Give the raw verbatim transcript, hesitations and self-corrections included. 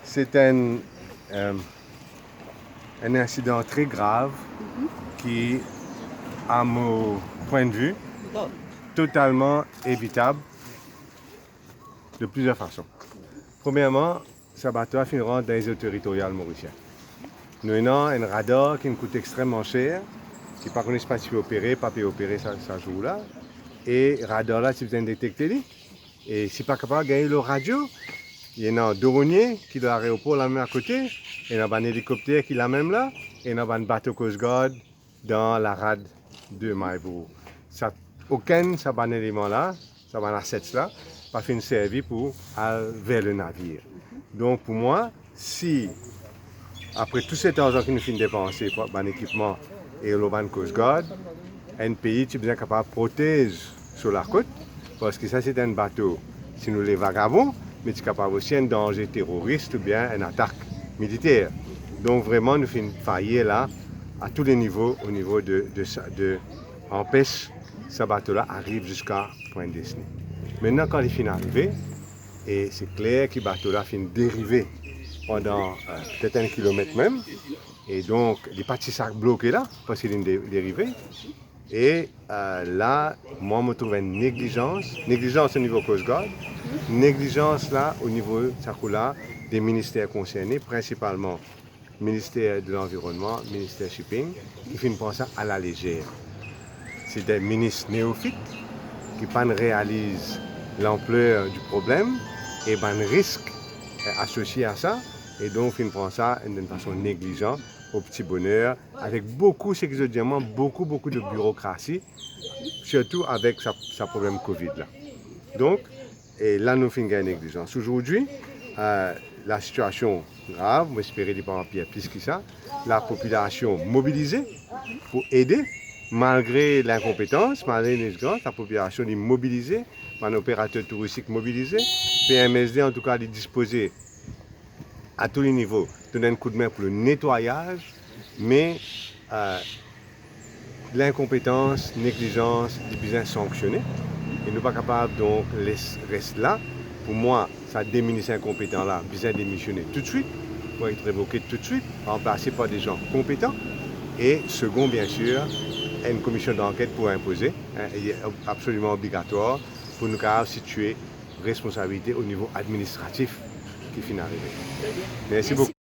C'est un, euh, un incident très grave qui, à mon point de vue, totalement évitable de plusieurs façons. Premièrement, sa bato la finn rant dan lezo teritorial morisien. Nou ena enn radar ki kout extrememan ser, ki pa kone si pa ti pe opere, pa pe opere sa, sa zour la, e radar la ti bizin detekte li. E si pa kapav gagn lor radio, ena dronie ki lor aeropor lamem akote, ena bann elikopter ki lamem la, ena bann bato Coast Guard dan larad de Maribor. Sa, okenn sa bann eleman la, sa bann assets la, pa finn servi pou al ver le navir. Donk pou mwa, si apre tou set larzan ki nou finn depanse pou bann ekipman e lor bann Coast Guard, enn pei ti bizin kapav protez so lakot, parski sa se enn bato, si nou le, vagabon, me ti kapav osi enn danze teroris oubien enn atak militer. Donk vreman nou finn fail la, a tou le nivo, o nivo de, de sa, de anpes sa bato la ariv ziska Pointe Destiné. Aster kan li finn arive, e se kler ki bato la finn derive pandan, eh, petet enn kilomet mem, e donk li pa ti sa bloke la, parski li de-, derive. E, eh, la, mwa, mo trouv enn neglizans, neglizans o nivo Coast Guard, neglizans la o nivo sa kou la de minister konserne, prinsipalman Minister de Lanvironnman, Minister Shipping, ki finn pran sa a la lezer. Se de minis neofit ki pa'nn realiz lanpler di problem e bann risk, eh, asosie a sa, e donk finn pran sa enn, enn fason neglizan, o pti boner, avek boukou, seki zot dir mwa, boukou, boukou de birokrasi, sirtou avek sa, sa problem Covid la. Donk, e la nou finn gagn neglizans. Ozordi, eh, lasitiasion grav, mo espere li pa anpir plis ki sa. Lapopilasion mobilize pou ede, malgre linkonpetans, malgre linegzilans, lapopilasion li mobilize, bann operater touristik mobilize, P M S D antouka li dispoze a tou le nivo donn enn koudme pou le netwayaz, me, eh, linkonpetans, neglizans, li bizin sanksione, e nou pa kapav donk les res la. Pou mwa, sa de minis inkonpetan la bizin demisione toutswit, pou et revoke toutswit, ranplase par de zan konpetan, e segon, bien sir, enn komision danket pou inpoze, hein, e absoliman obligatwar pou nou kapav sitie responsabilite o nivo administratif ki finn arive. Mersi boukou.